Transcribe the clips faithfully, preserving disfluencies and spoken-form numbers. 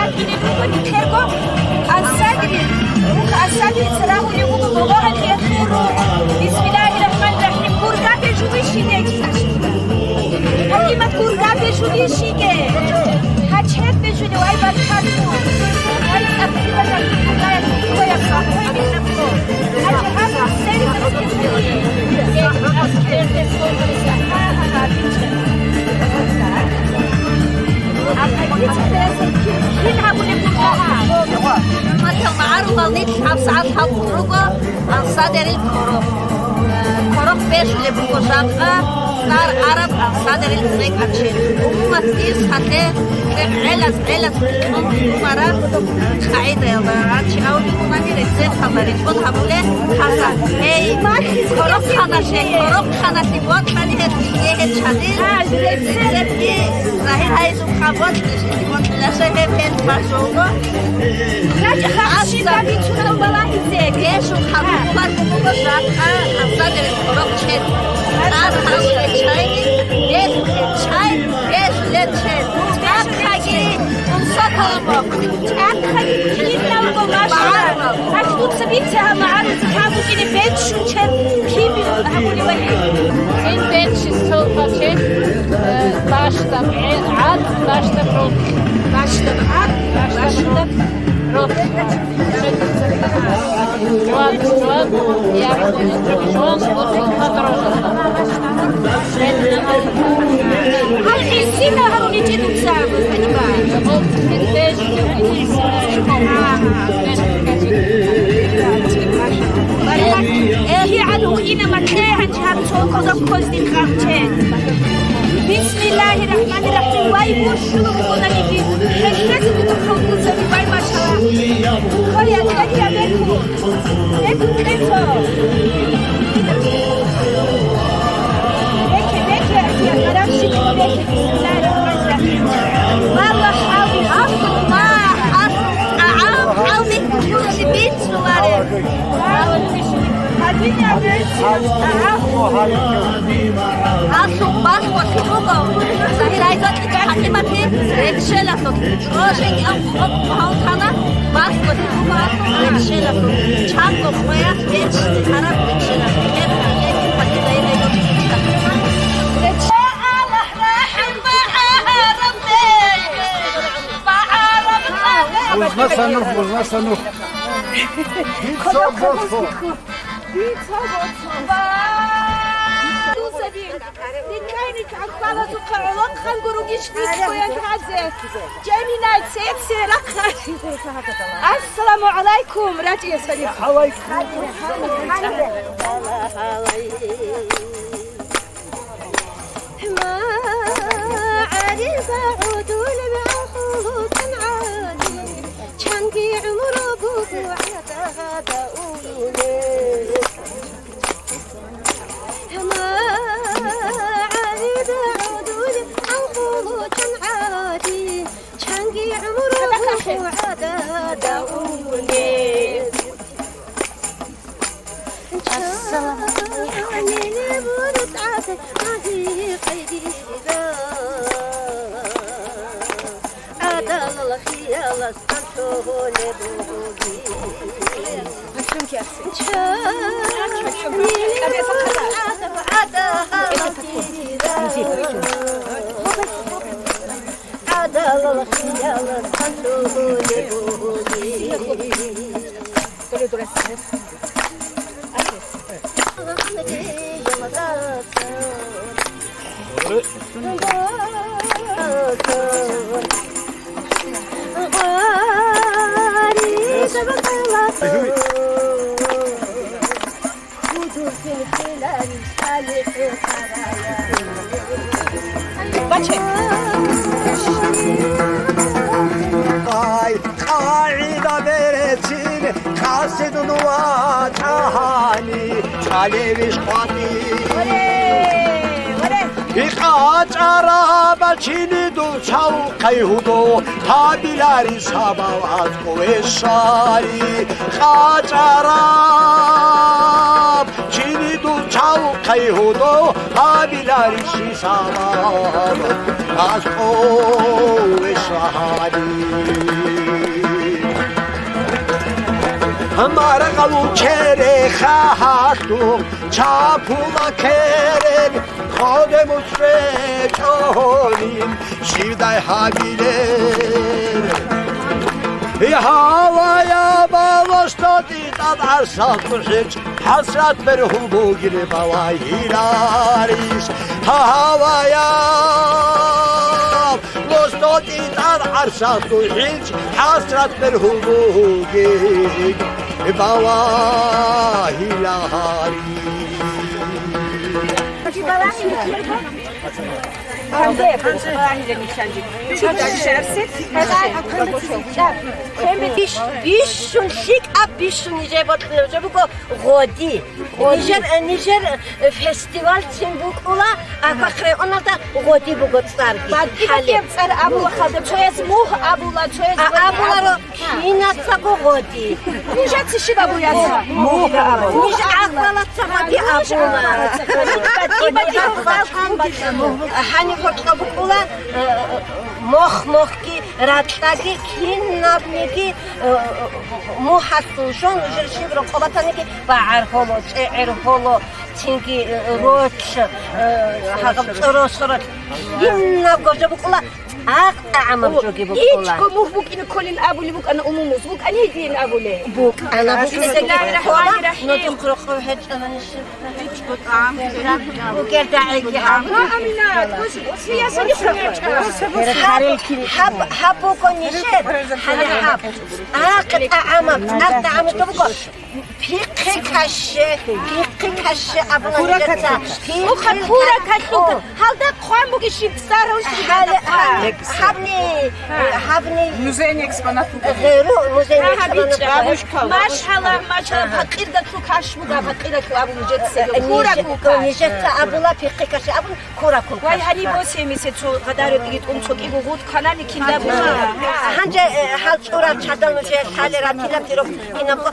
Нилъерго ансадри, нух ансадрица рагьулев вуго богьаралъе хирург. Бисмиллагьир рахӀманир рахӀим. Гургабе жуги щиге. ХӀакимат, гургабе жуги щиге. Гьачед бе жуги, вай, баркалъу. Вай, цӀакъ хирургая, хирургая, хирургая, хирургая. ХӀурматал магӀарулал, нилъ гьабсагӀат хӀалтӀун руго ансадерил кӀорохъ. КӀорохъ бежулеб буго жакъа, цӀар араб ансадерил цӀекӀаб чед. Умумат ис гьалъе цӀекъ гӀелас-гӀелас ритӀун рукӀунараб къагӀидаялда, гьанчи абулеб букӀани, рецепталда ритӀун гьабулеб гьаза. Гьей, кӀорохъаналъе, кӀорохъаналъе бокьани гьеб, гьеб чадил рецептги загьир гьайзухъа бокьичӀелъи бокьилаша гьеб гьел бажого. Гьанчи хаб щиб бицунеб балагьизе. Гьежул хаб буго жакъа ансадерил кӀорохъ чед. ЦӀар гьавулел чайник, гьел чай, гьел чед. ЦӀакъаги, унсокалаб. ЦӀакъаги киналго машгьурал. Гьанчи дуца бице гьаб магӀарулазул хӀал букӀине бечӀчӀун чед кин гьабулебали. Кин бечӀчӀин цо паче, э, бащдаб гӀе-, гӀад, бащдаб рохь. Бащдаб гӀад, бащдаб рохь. Гьал гьесина гьаруличи дуца, Хадиба. Эгьи, гьал гьуина маклея гьанчи гьаб цо коза козни къамче. Бисмиллагьир рахӀманир рахӀим. Вай, бушула букӀунаниги, гьелъезе бутӀухъав куцаби, вай, машалла. Хъоя, кьерияб бекун. Бекун, кьецо. Беке, беке, я, бараб шикил беке, бисмиллагьир рахӀманир рахӀим. Валлагь, хӀалби, хӀалби, хӀалби, хӀалби, хӀалби, хӀалби, хӀалби, хӀалби, Алъуб бахъулъи буго, Загьир гьайзалъи ХӀакиматил рекӀелъул рожеги ам хъоб гьавтана, бахъулъи буго алъуб рекӀелъул, чанго къоялъ бечӀчӀизе тараб рекӀелъул, гьеб гьанже гьеб гьанже гьеб гьанже. Нужна санух, нужна санух. Дицаго цо. Ва! Дузаби. Никай-никай хвалазухъа гӀолохъанго ругищ дицго ягьазе. Жеминай цеце рахъа. Ассаламу гӀалайкум, РачӀия Салих. МагӀариза гӀодулеб гӀахулукан гӀади, чанги гӀумру буго гӀада-гӀада унеб. МагӀариза гӀодулеб гӀахулукан гӀади, чанги гӀумру буго гӀада-гӀада унеб. Ассаламу алейкум. Ай, къагӀида берецин, къасидун вачӀа гьани, чӀалевищ къватӀи. Къачараб чини дуцал хъайгьудо, гьабилари сабал аскӀове шари. Къачараб чини дуцал хъайгьудо, гьабилари сабал аскӀове шари. Маргъалул череха гьалъухъ чапула керен, ходе мусре чӀогьолин, щивдай гьабилер. Гьалаяб лостодитӀаб гӀарсал цӀухӀич, хӀасрат бергьул бугеб балагьиларищ. Гьалаяб лостодитӀаб гӀарсал цӀухӀич, хӀасрат бергьул бугеб балагьиларищ. Бищун, лъикӀаб бищун нижер бокьулеб жо буго гъоди. Нижер, нижер фестивалцин букӀула, Аквахреоналда гъоди буго цӀарги. БатӀи-батӀияб цӀар абула хадаб, цояз мугь абула, цояз А, гъоди абуларо абула. Кинацаго гъоди. Нужеца щиб абуяца? Мугь абула. Ниж гӀакълалаца гъоди абула. БатӀи-батӀи халкъ. Гьаниб гьоркьоб букӀула, э, мох-мохги, ракьаги, кинабниги, э, мугьалъул жо, нужер щиб рокъоб батаниги, багӀар гьоло, чӀегӀер гьоло, цинги, э, роч, э, гьагъаб цӀоросо роч. Кинабго жо букӀула, ТӀагъ-тӀагӀамаб жоги букӀула. ИчӀго мугь букӀине кколин абулеб букӀана умумуз. БукӀани гьедин абулеб? БукӀана, букӀине ккола, Бисмиллагьир-рахӀманир-рахӀим. Нодухъ рокъов гьечӀана ниж. ИчӀго тӀагӀам. БукӀерда гӀеги гьаб. Ва амина, гьаб, гьаб, гьаб буго нижер, гьале гьаб. ТӀагъ-тӀагӀамаб, тӀагъ-тӀагӀамаб буго. Пихъи каши, пихъи каши абула нижеца. Пихъи Муха кура калъука. О. Гьалда хъван буги шибцар гьуш Гьале, гьабни, гьабни. Музейный экспонат буго. Гъеру музейный экспонат буго. Машгьала, машгьала, пакъирдалъу каш буга, пакъирдалъу абу нижеца. Кура кука. Нижеца абула пихъи каши абун. Кура кука. Вай, гьаниб босе месе цо гадаро диги тӀун цо кӀиго гъут канани кинда буго. Гьанже, э, гьал цӀурал чадал нужее лъалера кинаб дироб кинабго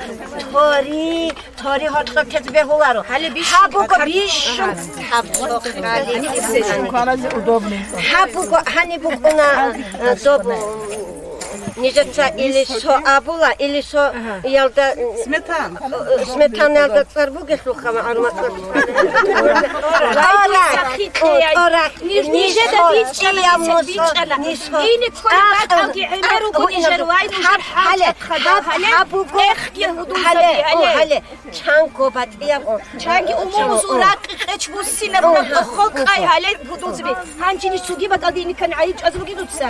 тори, тори гьоркьор тез бегьуларо. Гьале бищун. Гьаб буго бищун гьаб цохали. Гьаб буго гьаниб букӀуна, э, доб. Нижеца или со абула, или со ялда, сметан. Сметаналда цӀар бугелъулха, магӀарумат. Ниж-, нижеда бичӀчӀана, нижеда бичӀчӀана. Ине кколеб бакӀалги гӀемер руго нижер, вай, нужер хӀал хадуб гьале, гьаб буго, эхги гьудулзаби гьале, гьале. Чанго батӀияб. Чанги умумузул ракъи къеч буссинаб, о, наб хокъай гьале гьудулзаби. Гьанжини цоги бакӀалде иниккан гӀайиб чӀвазе бугин дуца.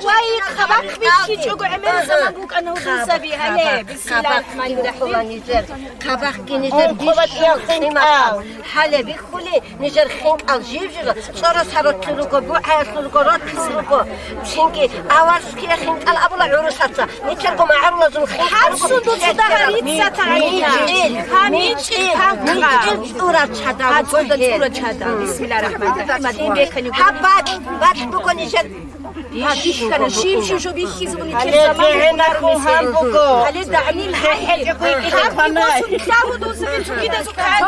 Вай, хабахъ бихьичӀого гӀемеру заман букӀана гьудулзаби гьале. Бисмиллагьир рахӀманир рахӀим. Хабахъги нижер бищун хӀиматал. Гьале бихьули, нижер хинкӀал жив-жив, цӀорос гьаротлъи руго, бугӀаялъул руго, ротлъи руго. Цинги аварские хинкӀал абула гӀурусаца. Нижерго магӀарулазул хинкӀал. Гьаб сундуцуда гьарица тагӀина. Мичил, мичил, мичил цӀура чада. Гьаб цӀура чада. Бисмиллагьир рахӀманир рахӀим. Гьаб бакь, бакь буго нижер. Бихьана, шим-шим жо бихьизабуни. Гьале заман гьенахъун гьаб буго. Гьале дагӀнил хӀехӀе. Гьаб буго, сунлъагьу дузуби цугидазухъ гьаб.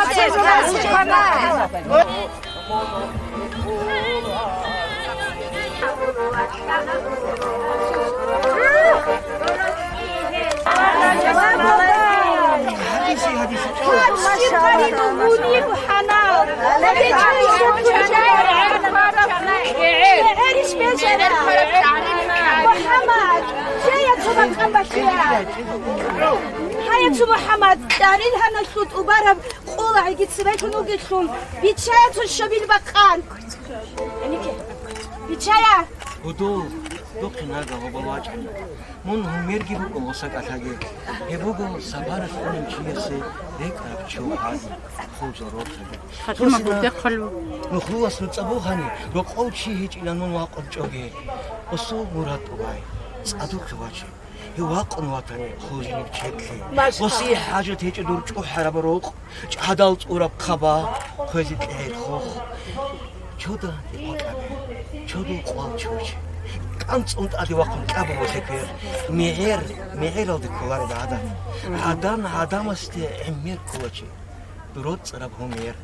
Гьая, цо бакъан бахъия. Гьая, цо МухӀаммад, тӀарил гьаналъул тӀубараб къола гӀеги цебелъун вугелъул, биччая цо щобил бакъан. Биччая. Гьудул, духъе нага гьобол вачӀана. Мун гьумерги букӀун гъоса кӀалъаги. Гьеб буго сапаралъ унев чиясе рекӀараб чов гьади, хъулзал рортаги. Нухлулас нуцӀа бугьани, рокъов чи гьечӀилан мун вакъун чӀоге. Осул мурад бугай, цӀадухъе ваче. Гьев вакъун ватани, хъулжиниб чеклъи. Осие хӀажат гьечӀо дур чӀухӀараб рукъ, чӀадал цӀураб хъаба, хъвезе кьегӀер хохъ. Чода декъокъабе, чодул къвал чуче. КӀанцӀун тӀаде вахъун кьабуго лъикӀер. МегӀер, мегӀералде кколаро гӀадан. ГӀадан гӀадамасде гӀемер кколачи. РоцӀцӀараб гьумер,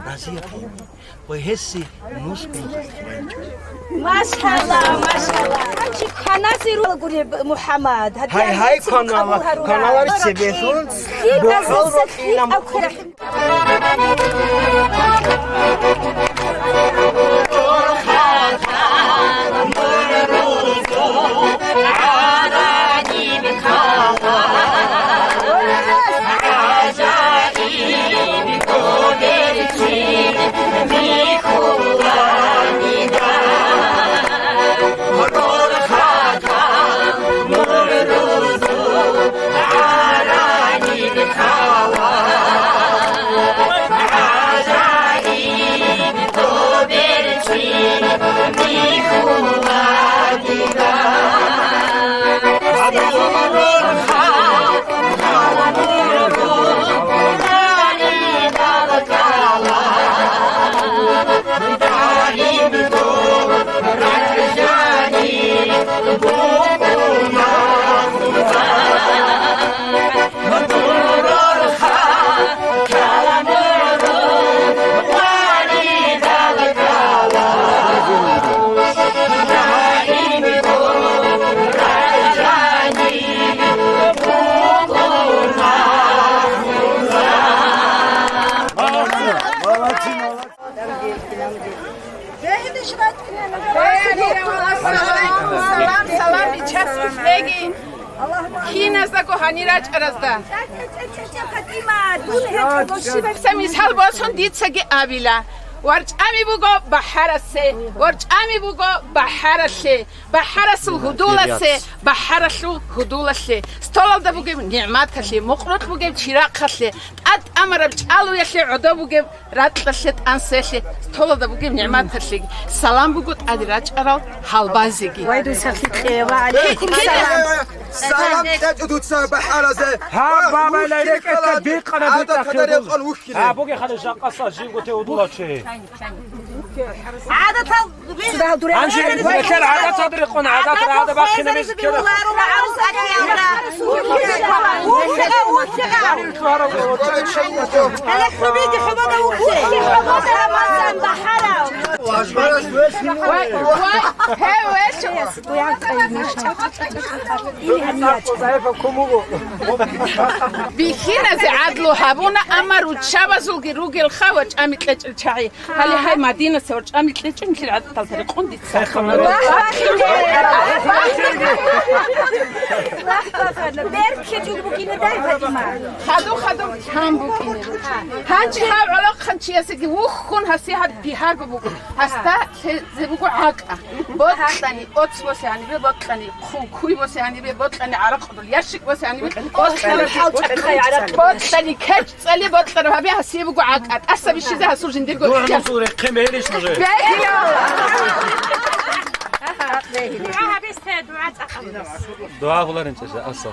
разияб гьимер. Ва гьесие нусгун хъалхъиранчӀо. Машалла, машалла. Чи кваназе ругел гури, МухӀаммад. Гьай, гьай, кванала, кванала цебесун. Бухъал рокъинам. Салам, салам, бичасухъеги. Киназдаго гьанир рачӀаразда. Ца мисал босун дицаги абила. ВарчӀами буго бахӀарасе, варчӀами буго бахӀаралъе, бахӀарасул гьудуласе, бахӀаралъул гьудулалъе, столалда бугеб нигӀматалъе, мукърукь бугеб чирахъалъе, тӀад-тӀамараб чӀалуялъе, гӀодо бугеб ракьалъе, тӀансаялъе, столалда бугеб нигӀматалъеги. Салам буго тӀаде рачӀарал гьалбазеги. Вай, дуца хикъе, ва гӀалайкум салам. Салам тӀечӀо дуца бахӀаразе. Гьаб, бабай, лай рекӀелъа дикъана дуца хирдул. Гьаб, бугехъали жакъаса живго те удулав чи. ГӀадатал Гьанже нилъер гӀадаталда рекъон, гӀадат рагӀада бахъина мез ккела. Бихьиназе гӀадлу гьабуна, амма руччабазулги ругелха ва чӀами кьечӀел чагӀи. Гьале гьай Мадинаса ва чӀами кьечӀин нилъер гӀадаталда рекъон дица. Хадур, хадур, чан букӀине. Гьанже гьав гӀолохъанчиясеги вухьун гьасие гьаб бигьарго буго. Гьасда лъезе буго гӀакӀа. Бокьани, оц босе гьанибе бокьани, хъу-, куй босе гьанибе бокьани, гӀаракъудул ящик босе гьанибе бокьани, бокьани кечӀ цӀали бокьараб гьабе гьасие буго гӀакӀа, тӀаса бищизе гьасул жиндирго. Дугьа нусул рехъе мегьилищ нужее. ДугӀа гьабизе, дугӀа цӀакъ. Дугьа гьуларин чӀезе, асал.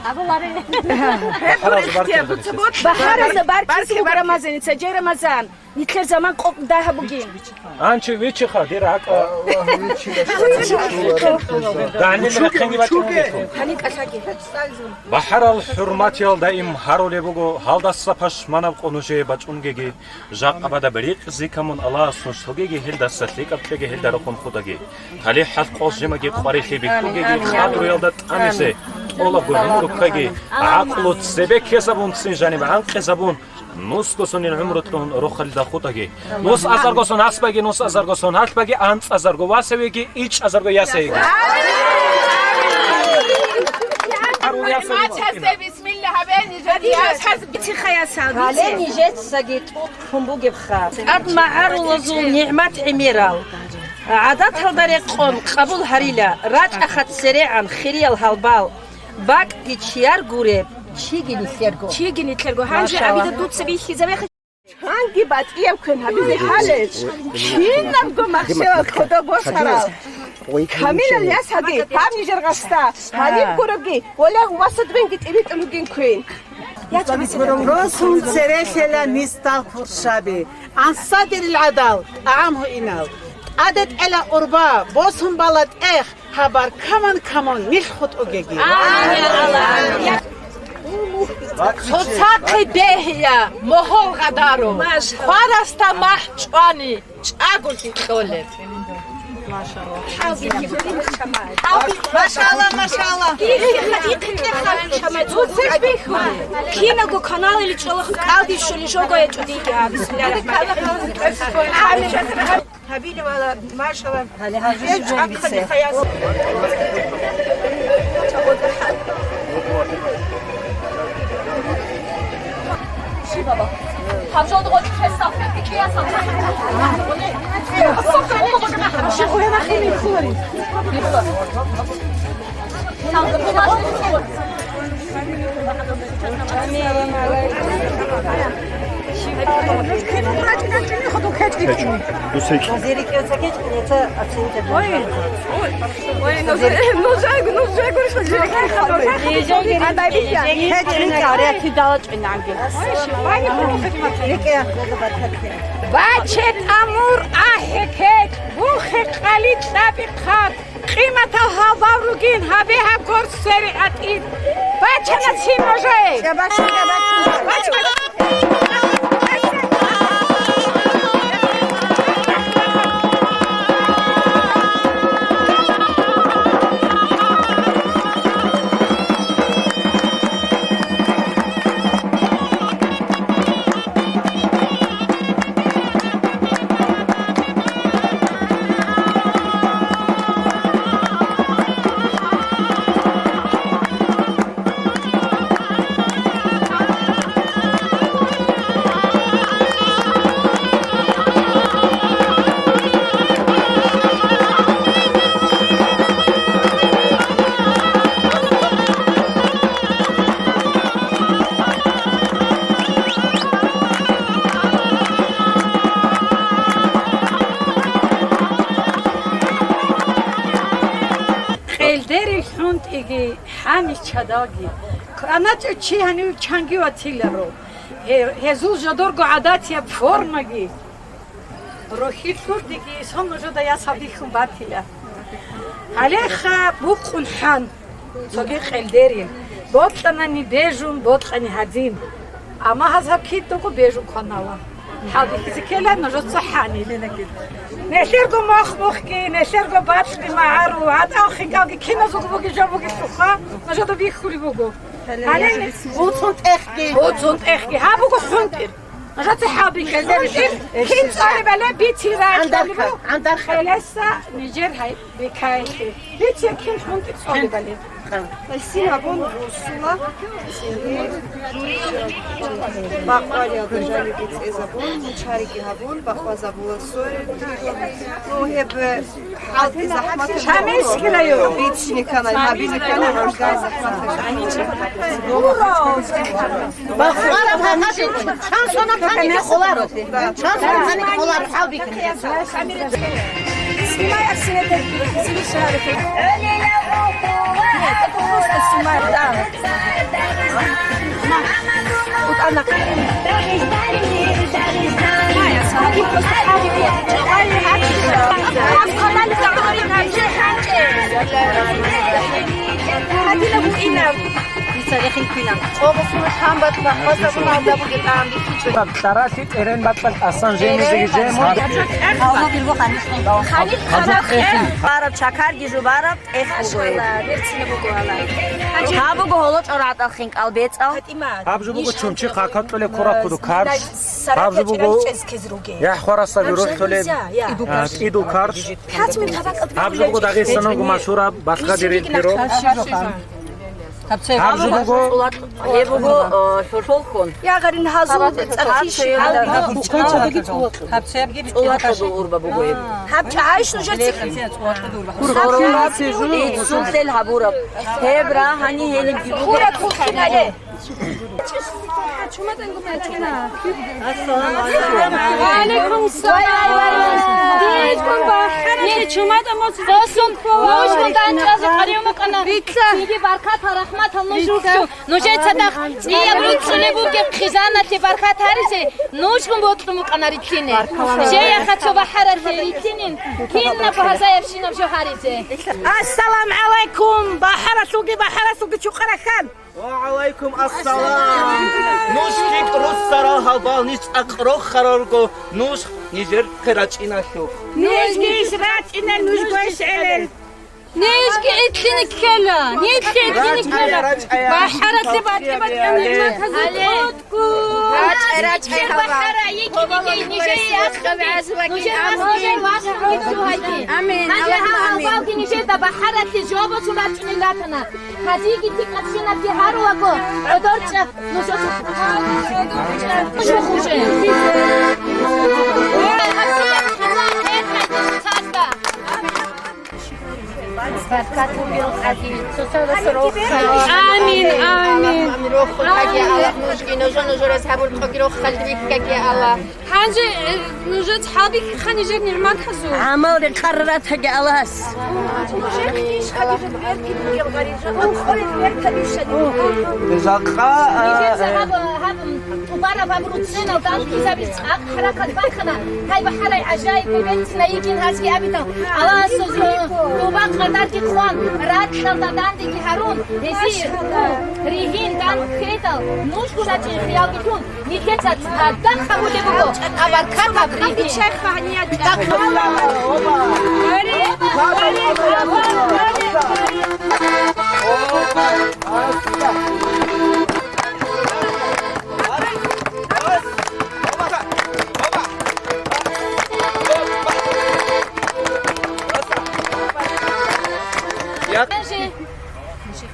Бахаразда баркиз буго Рамазаница, жай Рамазан. Нилъер заман къокъ дагьаб бугин. Анчи вичиха, дир гӀакӀа. Дагьнил рехъинги бачӀунги. Гьаниб кӀалъаги. БахӀарал хӀурматиял даим гьарулеб буго, гьалдаса пашманаб къо нужее бачӀунгеги, жакъа бадаб рикъзи камун Аллагьасун щолагеги, гьелдаса лъикӀаб кьеги, гьелда рахъун хутӀаги. ТалихӀалъ къо жимаги къварилъи бихьугеги, къадруялда тӀамизе тӀолабго гӀумру ккаги, гӀакълу цебе ккезабун, цин жаниб гӀанкъизабун, нусгосунил гӀумру кьун рохалида хутӀаги. Нус азаргосун асбаги, нус азаргосун гьалъбаги, анцӀазарго васавеги, ичӀазарго ясавеги. Гьарул ясавеги. Бицихъаясал, гьале нижецаги тӀутӀун бугебха. ТӀад магӀарулазул нигӀмат гӀемерал. ГӀадаталда рекъон къабул гьарила, рачӀаха церегӀан хириял гьалбал, бакӀги чияр гуреб, чиги нилъерго. Чиги нилъерго. Гьанже абида дуца бихьизабеха. Чанги батӀияб квен гьабизе гьалел, кинабго махщелал кодо босарал. Камилал ясаги, гьаб нижер гъасда, гьаниб гурабги, валагь, васадвенги тӀибитӀун ругин квен. Росун церелъела нисдал хуршаби, ансадирил гӀадал, тӀагӀам гьуинал. ТӀаде тӀела урба, босун бала тӀех, гьабар каман-каман нилъ хутӀугеги. Цоцахъе бегьия, могьол гъадаро, хварасда махӀ чӀвани, чӀаголъи кьолеб. Машалла, машалла. Кинаго каналали чӀола кӀалдиб щолищ жого гьечӀо диги гьаб. Бисмиллагьир рахӀманир рахӀим. Гьабилевала, машалла. Гьале гьаб жо жо бицей. Баче тӀамур ахӀе кечӀ, бухе къали кьаби хъат. Къиматал гьалбал ругин, гьабе гьаб гор сери атӀид. Бачана цин нужее! Къелдерил хӀунтӀиги, хӀанил чадалги, кӀаначӀев чи гьанив чанги ватиларо. Гье-, гьезул жодорго гӀадатияб формаги, рохьи лъурдиги сон нужеда ясаб бихьун батила. Гьалеха букъун хӀан. Цоги къелдерин. Бокьанани бежун, бокьани гьадин. Амма гьазаб кидаго бежун кванала. ХӀалбихьизе ккела нужеца хӀани. Нелъерго мохмухги, нелъерго бакьги магӀару, гӀатӀал хинкалги киназулго буги жо бугелъулха, нужеда бихьулеб буго. Гьанин буцун тӀехги. Буцун тӀехги. Гьаб буго хӀунтӀир. Нужеца хӀалбихьизе кин цӀалебали бицира. Андарха, андарха. Хелеса нижер гьай. Бикайхи. Гьечи кин хӀунтӀи цӀалебали. Гьесин абун русула. Бакъвариял дажалиги цӀезабун, мучариги гьабун, бахъвазабула сори. Ну, гьеб хӀалти захӀмат. Шамилский район. Бицни кана, гьабили кана, рождай захӀмат. Бахъвараб гьанжи, чан сонаб гьаниб холаро. Чан сонаб гьаниб холаро, хӀалбихьизе. Снимай, Арсен, это, снимай, да. Вот она. Дица рехин квина. Къобосуна хъан батӀа бахъвазабун алда бугеб тӀагӀам бихьичӀо. Кьаралъи тӀерен батӀа тӀасан жемизеги жемун. Ханил хъараб бараб чакарги жубараб тӀех буго. Машалла, берцина буго гьала. Гьаб буго гьоло чӀорагӀатӀал хинкӀал бецӀал. Гьаб жо буго чумчи хъакакьулеб курахъуру карш. Гьаб жо буго яхӀ хварасаби рухӀулеб, а, кӀиду карш. Гьаб жо буго Дагъистаналго машгьураб балъгъадерил пирог. Гьаб жо буго. Гьеб буго, э, шошолхун. Ягъарин гьазул цӀакъи щиб. ЦӀулатазул урба буго гьеб. Гьаб чагӀайш нужер цӀикӀкӀин. Иццулъел гьабураб. Гьеб рагьани гьелин буго. Хура тухинале. Ва алейкум салам. Дидкун бахӀаралъе чумада моцӀ босун, нужгун данчӀазе къарив мукъана. Цинги баркатал, рахматал нуж ругцу. Нужеца дагь цӀияб руцӀцӀулеб бугеб хъизаналъе баркат гьаризе, нужгун бокьун букъана рилълъине. Жеяха цо бахӀаралъе рилълъинин, кинабго гьазаябщинаб жо гьаризе. Ассаламу гӀалайкум, бахӀаралъулги, бахӀаралъулги чукъарахъан. Ва гӀалайкум ассалам! Нуж лъикӀ руссарал гьалбал, ниж цӀакъ рохарал руго, нуж нижер хъе рачӀиналъухъ. Нуж ниж рачӀина, нуж гойщ гӀелел. Нижги гӀидлъине ккела, нижги гӀидлъине ккела. БахӀаратлъи батӀи-батӀиял нигӀматазул тӀокӀкӀу. РачӀа, рачӀа, гьава. БахӀара йигиниги нижее яхъиги, нужер вацгӀалги вахъиги. Амин. Гьанже гьал гьалбалги нижеда бахӀаратлъи жобалъун рачӀунел ратана. Гьадиги лъикӀабщинабги гьарулаго, гӀодор чӀа, нуж нуж хуже. Баркат бугел къади, цоцазда рохал. Амин, амин. Амин, рохал, къади Аллагь, нужги нужа-нужараз гьабул къоги рохал, дивихьаги Аллагь. Гьанже, э, нужец хӀалбихьиха нижер нигӀматазул. ГӀамал рекъарарат гьаги Аллагьас. Жакъа, а, Нижеца гьаб, гьаб, тӀубараб гьаб руцӀцӀенал данде ккезабизе цӀакъ хӀаракат бахъана. Гьай бахӀарай гӀажаиб берцина йигин гьазги абитал. Аллагьасул, э, тӀуба къадарги хъван, ракьалда дандеги гьарун, гьезие ригьин дан ккедал, нужго рачӀин хиялги лъун, нилъеца цадахъ гьабулеб буго, а баркат гьаб ригьин.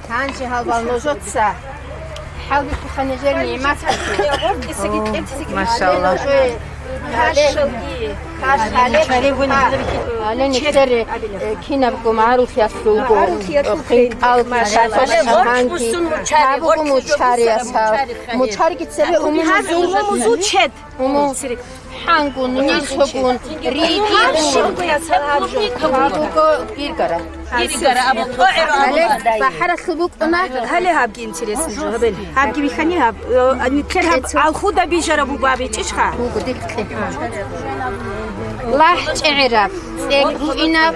Гьанже гьалбал нужеца хӀалбихьиха нижер нигӀматалъе. О, машалла. Нужее кашалги, кашалги, гьале нилъер, э, кинабго магӀарулъиялъулго, э, хъинкъал, машалла, гьанги, гьабуго мучариясал, мучарги цебе умумузул, умумузул чед. Уму. ХӀангун, нисогун, ригигун. Буго иргара. Иргара абу тӀогӀеро абу. Гьале, бахӀаралъул букӀуна. Гьале гьабги интересно жо, гьабел. Гьабги бихьани гьаб, э, нилъер гьаб алхуда бижараб буго абичӀищха? Буго, дихъе. Лагь чӀегӀераб, цӀекӀ гьуинаб.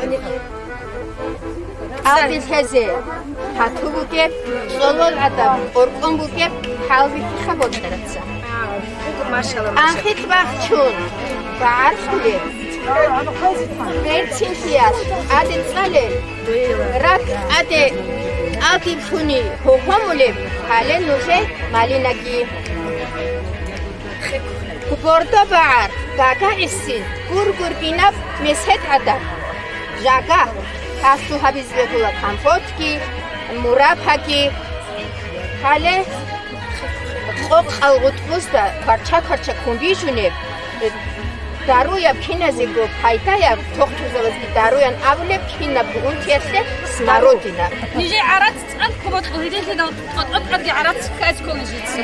КӀалдилъезе гьату бугеб, цӀолол гӀадаб къоркӀон бугеб, хӀалбихьиха бокьараца. Анхъилъ бахчун багӀархъулеб, берцинлъиялъ тӀаде цӀалел, ракӀ тӀаде тӀадиблъуни гьогьомулеб, гьале нужее малинаги. Бордо багӀар, гага гӀисин, гургургинаб месед гӀадаб. Жага, гьалъул гьабизе бегьула компотги, мураббаги. Гьале къокъал гъутӀбузда кварча-кварча кумбижунеб, даруяб киназего пайдаяб, тохтузабазги даруян абулеб кинабго унтиялъе смородина. Нижее гӀарац цӀалъго бокьулеб, гьединлъидал тӀотӀотӀадги гӀарац ккезе ккола нижеца.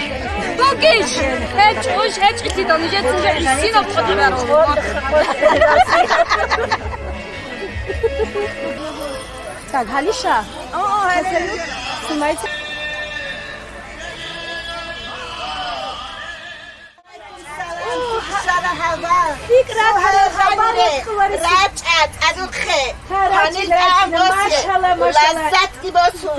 Бугищ? ГьечӀищ, гьечӀелъидал нижеца нижер гӀисинал тӀотӀаб барулеб. Так, гьалиша? О, о, гьале. Снимайте. РачӀа, тӀадухъе, гьанил тӀагӀам босе, лаззатги босун.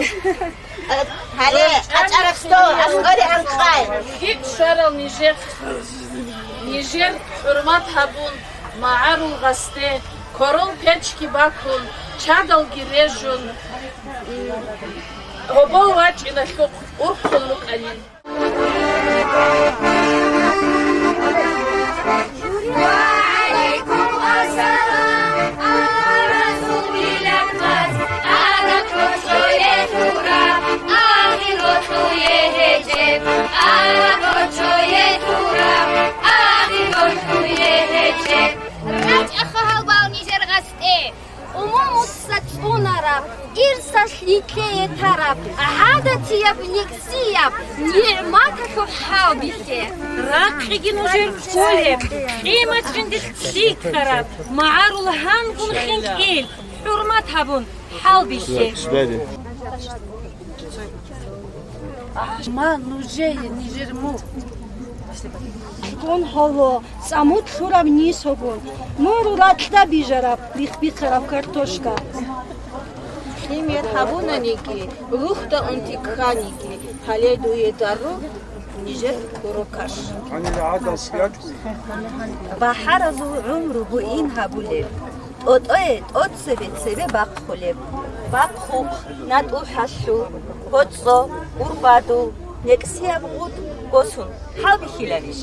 Гьале, кьачӀараб стол, аскӀоре анкъай. ХӀикъ щварал нижер, нижер хӀурмат гьабун, магӀарул гъасде, корол печги бакун, чадалги режун, гьобол вачӀиналъухъ урхъун рукӀанин. РачӀаха гьалбал нижер гъасде. Умумуца цӀунараб, ирсалъ никлее тараб, гӀадатияб никсияб нигӀматалъул хӀалбихье. Рахъиги нужер кколеб, къимат жиндилъ лъикӀараб, магӀарул гьангун хинкӀил, хӀурмат гьабун хӀалбихье. Ма нужее нижер мугь. Гьун гьоло, цӀаму лъураб нисогун, муру ракьда бижараб, бихбихъараб картошка. Лъимер гьабунаниги, рухьда унти кканиги, гьале дуе дару нижер куро каш. БахӀаразул гӀумру буин гьабулеб, тӀотӀое тӀоцебе цебе бахъулеб. Бахъухъ, натӀухӀалъу, гьоцӀо, урбадул, некӀсияб гъут босун, хӀалбихьиларищ?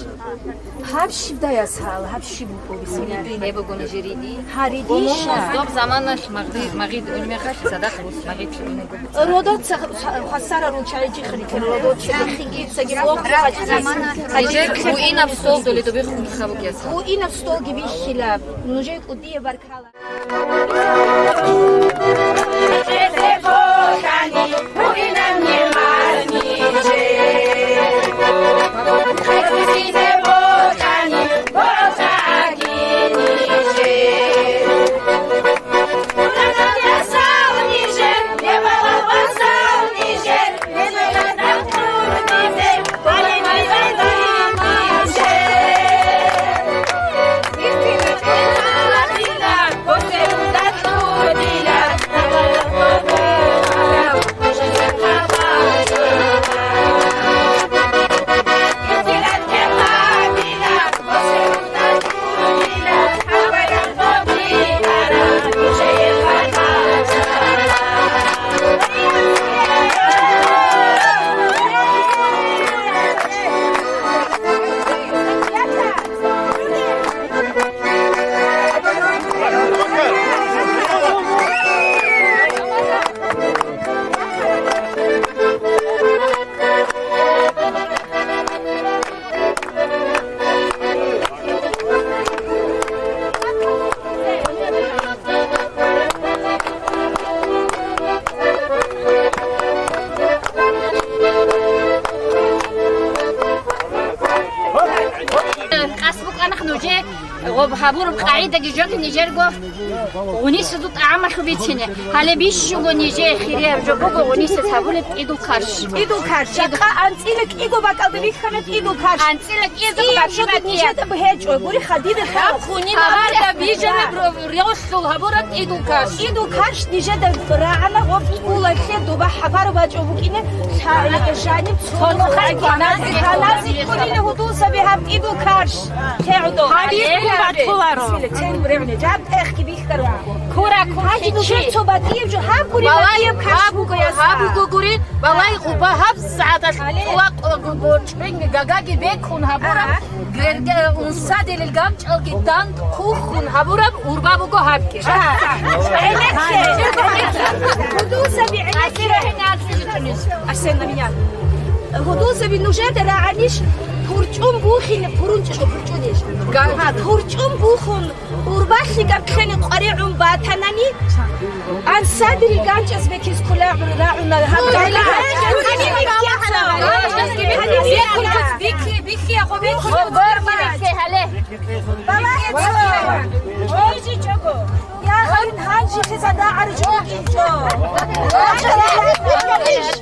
Гьаб щиб, даяс, гьал, гьаб щиб букӀо, бисмиллагь? Гьеб буго нижер риди. Гьа, риди. Умумузда щай? Доб заманалъ магъи-, магъид унмехалъ цадахъ бус магъид унмехалъ. Родоца ха-, хвасара ручаиджи хритер, родоца хигицаги. Нижер буинаб стол доле добе хурхаб бугеса. Буинаб столги бихьила, нужер кӀудияб баркала. Къасд букӀана нужее. Гъоб гьабураб къагӀидаги жоги нижерго гъунисазул тӀагӀамалъул бицине. Гьале бищунго нижее хирияб жо буго гъунисаз гьабулеб кӀидул карш. КӀидул карш. Жакъа анцӀила кӀиго бакӀалда бихьана кӀидул карш. АнцӀила кӀиго бакӀалда нижеда гьечӀо. Гури хадида хал. Гьаб гъуни магьарда бижараб ролъул гьабураб кӀидул карш. КӀидул карш нижеда рагӀана гъоб тӀулалъе доба хӀапараб бачӀо букӀине. Жаниб цо нухалги гьаназе кколила гьудул саби гьаб кӀидул карш. Гьаб бихьун батуларо. Цин регӀни, жаб тӀехги бихьаро. Кура, кура, гьанже нужер цо батӀияб жо, гьаб гури батӀияб каш буго, гьаб буго гури, балай гъуба гьаб сагӀаталъ къулакъ борчӀинги гагаги бекун гьабураб, герге унсадилил ганчӀалги дандхъухъун гьабураб урба буго гьабги. Гьудул саби гӀенекке. Арсен, на меня. Гьудул саби нужеда рагӀанищ, пурчӀун бухин, пурунчӀищ, пурчӀунищ? Га- Га, пурчӀун бухун, урбалъи габ ккене къваригӀун батанани, ансадри ганчӀаз бекиз ккола рагӀуна гьаб гайла. Бихьи, бихьи, ахо, бихьи. Балагье цо. Чого? Я гьанин гьанжихъе задагӀаричӀо.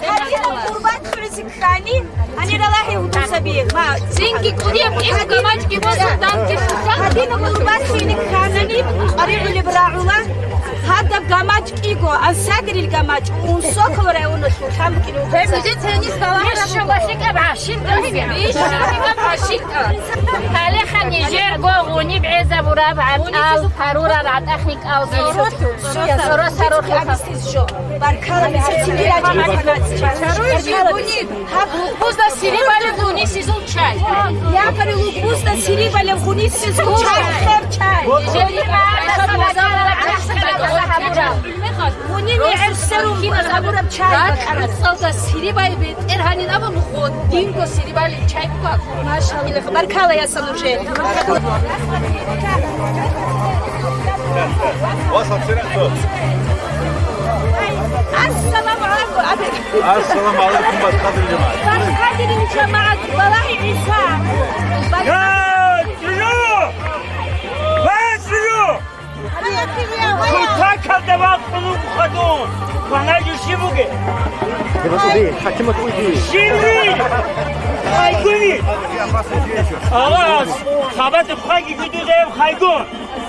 Гьадинаб гъурбат лъугӀизе ккани, гьанира лагьи гьудул саби. Ма, цинги кӀудияб кӀиго гамачӀги босун, данги лъугьа. Гьадинаб гъурбат лъугӀизе кканани, къваригӀулеб рагӀула. Гьадаб гамачӀ кӀиго, ансадирил гамачӀ, Унсокол районалъул лъан букӀине вуго. Гьеб нижеца гьенис балагьараб буго. Бищун бахъикӀаб гӀашилтӀазе. Бищун бахъикӀаб гӀашилтӀа. Гьалеха нижерго гъуниб гӀезабураб гӀатӀал, гьарурал гӀатӀахъикӀалги. Сорос гьарухъиха. Баркала, мисал, цинги рачӀи. Баркала. Гьаб лукъузда сири балеб гъунисезул чай. Якари лукъузда сири балеб гъунисезул чай. Хер чай. Гъуниб гӀерсерун гьабураб чай. РацӀцӀалда сири бай бетӀер гьанин абун, динго сири балеб чай буго. Машалла, баркала, ясал уже. Ассаламу алейкум. Ассаламу алейкум, Башхадир жамагӀат. Башхадир жамагӀат, балагьи ГӀиса. Я, чӀужу! Ва чӀужу! Кутакалда вахъун вуго хадун. Ванай жо щиб бугеб? Хатимат уйди. Щиб? Хайгуни. Аллагьас хабатаб хайги гудузаяб хайгун.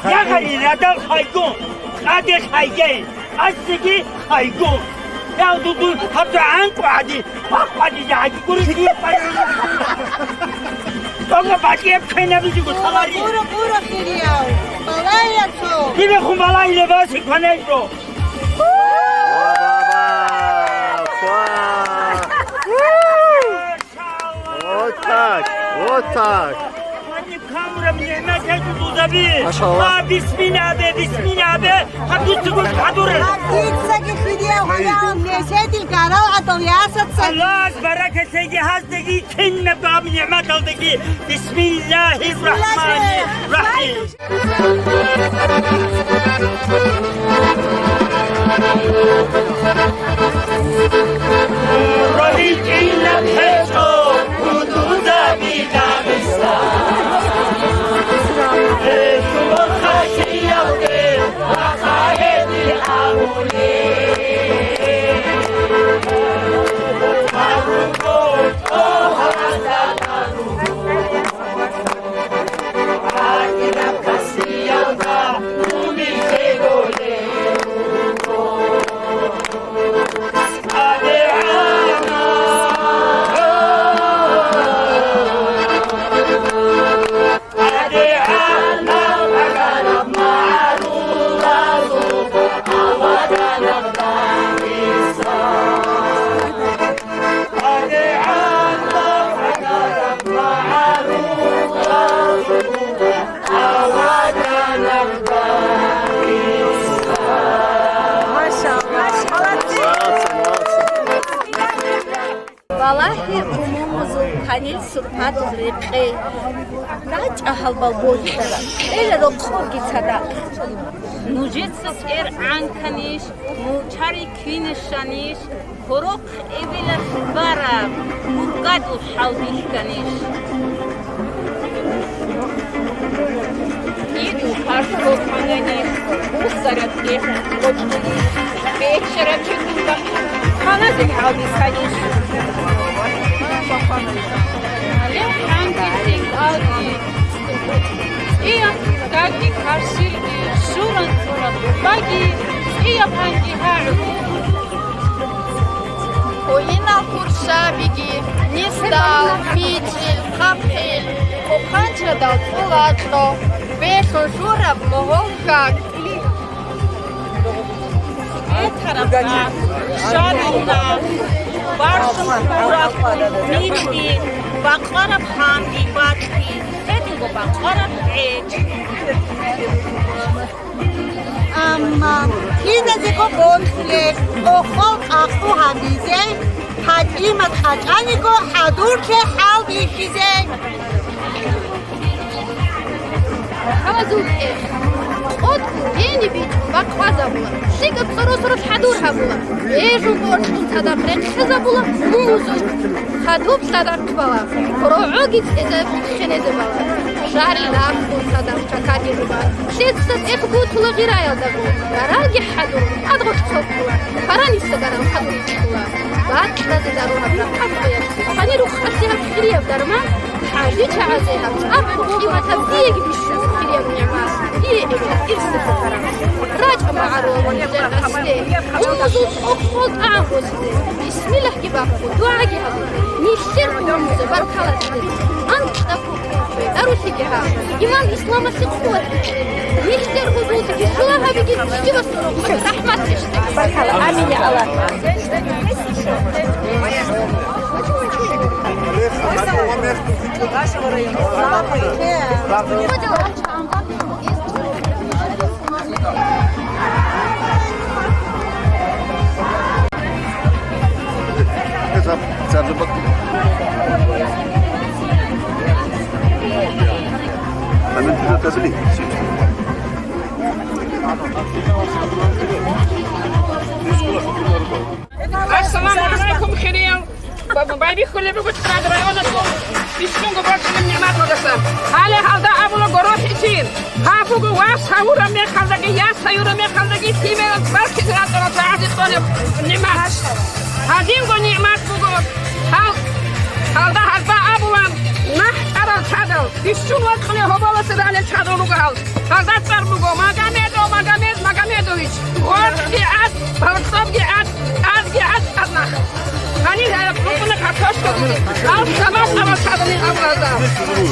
Ягъари радал хайгун. Къаде хайгей. Асиги хайгу. Яв дуду хабда анкъу гьади, вахъ гьади, гьади гури ди пару. Тога батияб кайнабизе гу салари. Бура, бура, хирияв. Балайя цо. Дибе хумалай лебаси кванайро. Вот так, вот так. Камураб нигӀмат гьечӀо дузаби. Машалла. А, бисмилла абе, бисмилла абе. Гьаб дуца гур хадур. Гьаб дицаги хирияв гьавал, неседил гарал гӀадал ясаца. Аллагьас баракат лъеги гьаздаги, кинаб гьаб нигӀматалдаги. Бисмиллагьир рахӀманир рахӀим. Балагье умумузул канил сурпатул рекъей, рачӀа гьалбал болъараб, кьела рокъобги цадахъ. Нужеца тӀер гӀанканищ, мурчари кинишанищ, гьорохъ эбелалъ бараб гургадул хӀал бихьанищ. Иду карс боканани, усараб кӀехӀ къочӀуни, бечараб чӀугунба, ханазул хӀал бихьанищ. Гьале хӀанги тӀинкӀалги, цӀияб даги карсилги, шуран цӀураб баги, цӀияб гьанги гьагӀу. Гьуинал куршабиги, нисдал, мичӀил, хъахъил, хъухъанчадал цӀулакьо, белъун лъураб могьол хьаг. Бетараб нах, шадул нах, баршун хурахъ, микьи, бакъвараб гьанги бакьи, гьединго бакъвараб гӀеч. Амма киназего бокьулеб, къохол къакъу гьабизе, гьатӀимат къачӀаниго хӀадурлъе хӀал бихьизе. Хабазул кӀел. КъотӀун гьениб бичӀун бакъвазабула, лъикӀаб цӀоросараб хӀадур гьабула, бежун борчӀун цадахъ рехсезабула, умузул хадуб цадахъ бала, рогӀоги цӀезаб хенезабала, шагьарил рахун цадахъ чакаги руба, лъеца тӀех бутула гъираялдаго, раралги хӀадур, адгъо цоккула, параниса гарал хадур ичӀула, бакьазе дарураб рахъат къоялъ, гьанир рукъалъе гьаб хирияб дарман, ХӀажи чагӀазе гьаб цӀакъ къиматаб диеги бищун хирияб нигӀмат, дие эбел ирсазе тараб. РачӀа магӀарулал нижер къасде, уммузул къокъ гъол тӀагӀам босизе, бисмиллагьги бахъун, дугӀаги гьабун, нилъер умумузе баркала кьезе, анкьа дарулъиги гьаб, иман исламалъе къуват кьезе, нилъер гьудуллъиги жула гьабиги, щивасул рокъоб рахӀмат рещтӀеги. Баркала. Амин, я Аллагь. Ассаламу гӀалайкум, хириял. Байбихьулеб буго ЦӀад районалъул бищунго борчӀулеб нигӀматалдаса. Гьале гьалда абула горохӀичи. Гьаб буго вас гьавураб мехалдаги, яс гьаюраб мехалдаги лъимерал баркизе рачӀарал чагӀазе цӀолеб нигӀмат. Гьадинго нигӀмат буго гьал, гьалда гьалда абула нахӀ чӀарал чадал, бищун вацӀцӀулеб гьоболасе ралел чадал руго гьал. Гьалда цӀар буго Магомедов. Магомед Магомедович, гъоркьги гӀад, гьоркьобги гӀад, тӀадги гӀад, тӀад нах. Гьанир гьараб букӀуна картошка бугеб. Ал самал, самал чагӀани абуразда.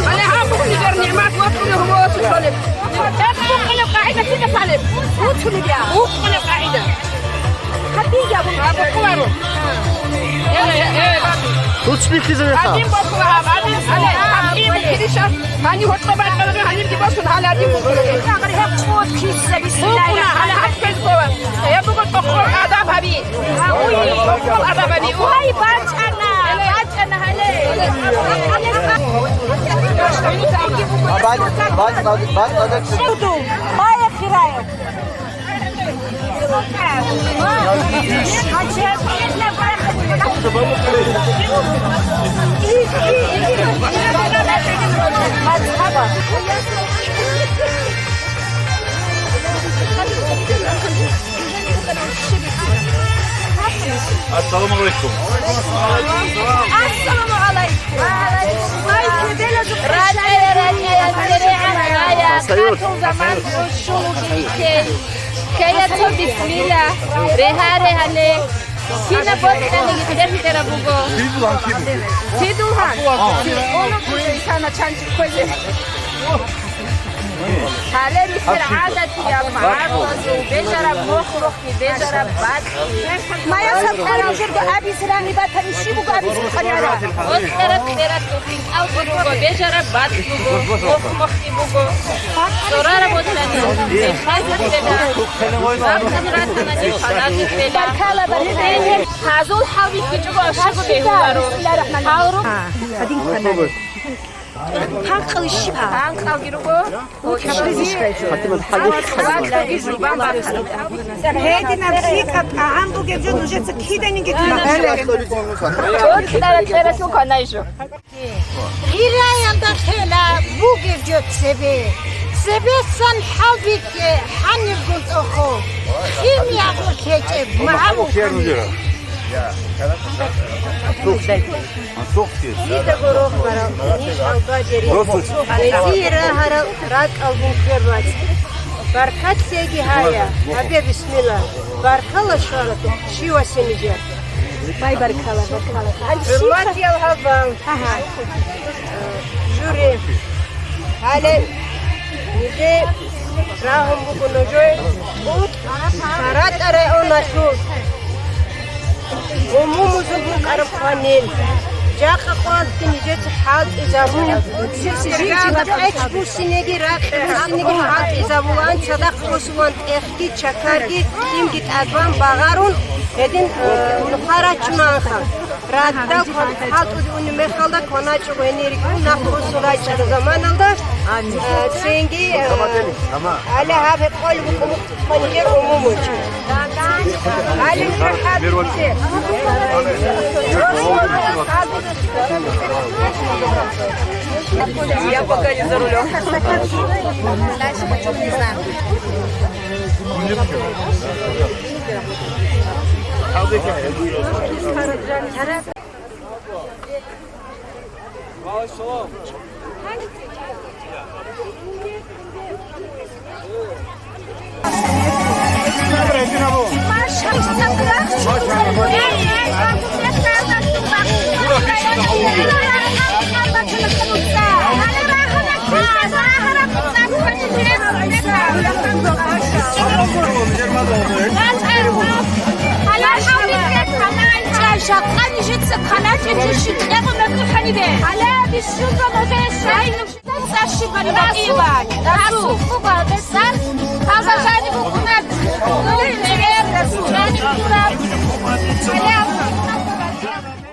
Гьале гьаб букӀунеб нигер нигӀмат вокьулев гьугьуялъе кколеб. Гьеб букӀунеб къагӀида кида лъалеб? БукӀунеб я. БукӀунеб къагӀида. Гьаб букӀунаро. Гье, гье, гье. Тут спихи заверха. Гьадин букӀуна гьаб, гьадин, гьале, гьаб кӀияб килищас. Гьанив гьоркьоб бачӀараб, гьанивги босун, гьале гьадин букӀуна. Гьаб гьеб чӀод киса, бисмиллагьи рахӀмани рахӀим. Гьеб буго тӀохол адаб гьаби. ТӀохол адаб гьаби. Вай, бачӀана, бачӀана гьале. Бай, бай, бай, бай. Бай, хирая. Ассаламу алейкум. Ассаламу алейкум. Салют. Кая цо бисмилла, регьа-регьале, кина бокьани гьитӀер-гьитӀераб буго. Сидулгьан. Сидулгьан. Сидулгьан. Гьале нилъер гӀадатияб гӀарцазул бежараб мохь-мохьги, бежараб бакӀги. Маясаб хъван нужерго абизе рагӀи батани, щиб буго абизе хъван гьараб? Оцерат-церат букӀин кӀалги руго, бежараб бакӀ буго, мохь-мохьги буго. Цорараб ватани, хазухъела. Бакъан ратанани, хазухъела. Гьазул хӀалбихьичӀого ашагу бегьуларо. Гьал ру- Гьадин кванани. Панкъали щиб гьаб? Панкъалги руго. Гьединаб лъикӀаб тӀагӀам бугеб жо нужеца киданиги тунахӀалъе. Гъираялда хела бугеб жо цебе. Цебесан хӀалбихье гьанибгун тӀохо. Химиялъул кечӀеб магӀарул хӀамил. Дидаго рохарал, ниж албадери, гьезие рагьарал ракӀалгун квербац. Баркат лъеги гьая, гьабе бисмилла. Баркала щваралъухъ щивасе нижер. Бай баркала, баркала. ХӀурматиял гьалбал. Агьа. Жури. Гьале, нижее рагьун буго нужее КъутӀ ШаратӀа районалъул умумузул букӀараб къванил. Жакъа къвалъги нижеца хӀалтӀизабула. Сергал кьечӀ буссинеги, ракь буссинеги хӀалтӀизабулаан, цадахъ босулаан тӀехги, чакарги, лъимги тӀадбан багъарун, гьедин, э, нухал рачунаанха. Радал кван-, хӀалтӀуде унеб мехалда кваначӀого гьенир рикӀкӀун нахъ босун рачӀараб заманалда, э, цинги, э, гьале гьаб гьеб къолеб букӀун буго нижер умумуз. Гьале нижер хӀалтӀуде. Я пока не за рулем. Жакъа нижеца кваначӀеб жо щиб кьегъун батӀухӀанибе? Гьале бищунго нужее шай нуж. Царщибали бакӀибай. Расул. Расул. Буква, Расул. Сар. Таза жаниб букӀунеб. Гьале.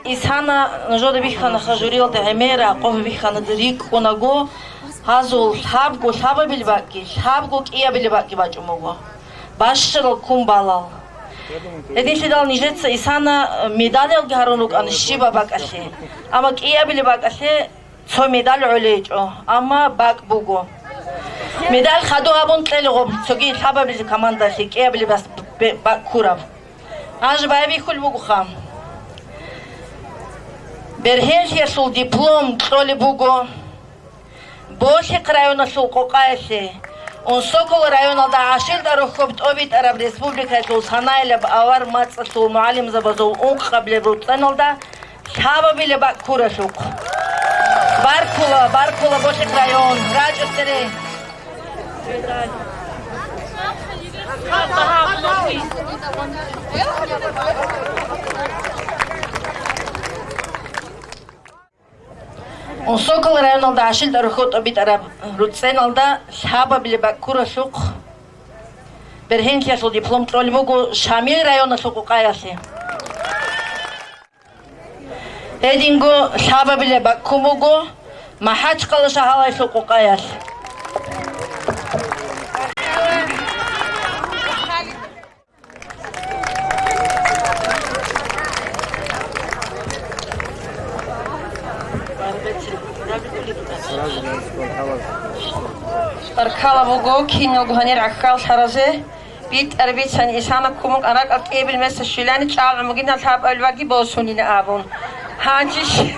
Исана нужеда бихьана хажуриялда гӀемера, къо бихьана рикӀкӀунаго, гьазул лъабго лъабабил бакӀги, лъабго кӀиябили бакӀги бачӀун буго. Бащарал ккун балал. Гьединлъидал нижеца исана медалялги гьарун рукӀана щибаб бакӀалъе. Амма кӀиябили бакӀалъе цо медаль гӀолейчӀо, амма бакӀ буго. Медаль хадуб гьабун кьела гъоб цоги лъабабилеб командалъе кӀиябили бас-, бе-, бакӀ ккураб. Гьанже байбихьулеб бугоха. Бергьенлъиялъул диплом кьолеб буго. Болъихъ районалъул къокъаялъе Унсокол районалда гӀашилда рохьоб тӀобитӀараб республикалъул санаилаб авар мацӀалъул мугӀалимзабазул ункъабилеб руцӀцӀеналда лъабабилеб бакӀ ккуралъухъ. Баркула, баркула, Болъихъ район, рачӀа цере. Унсокол районалда гӀашилда рохьоб тӀобитӀараб руцӀцӀеналда лъабабилеб бакӀ ккуралъухъ бергьенлъиялъул диплом кьолеб буго Шамил районалъул къукъаялъе. Гьединго лъабабилеб бакӀ ккун буго МахӀачхъала шагьаралъул къукъаялъ. Баркала буго киналго гьанир гӀахьаллъаразе. БитӀар бицани, Исана кумукъан ракӀалде кӀиабилеб места щвелани, чӀалгӀун бугин, лъабабилеб бакӀги босунин абун. Гьанже щ-,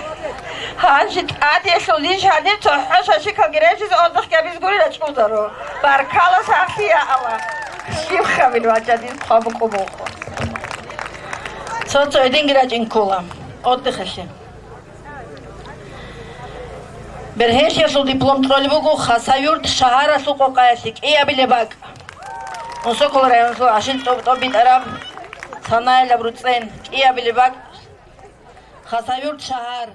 гьанже тӀадеялъул ниж гьанир цохӀо шашикалги режизе, отдыхги гьабизе гури рачӀунаро. Баркала, сахлъи, я Аллагь! Щиб хабил вачӀа дир хъван букӀун буго. Цо-цо гьединги рачӀин ккола отдыхалъе. Бергьенлъиялъул диплом кьолеб буго Хасавюрт шагьаралъул къокъаялъе кӀиабилеб бакӀ. Унсокол районалъул гӀашил тӀоб-, тӀобитӀараб санаилаб руцӀцӀен кӀиабилеб бакӀ. Хасавюрт шагьар.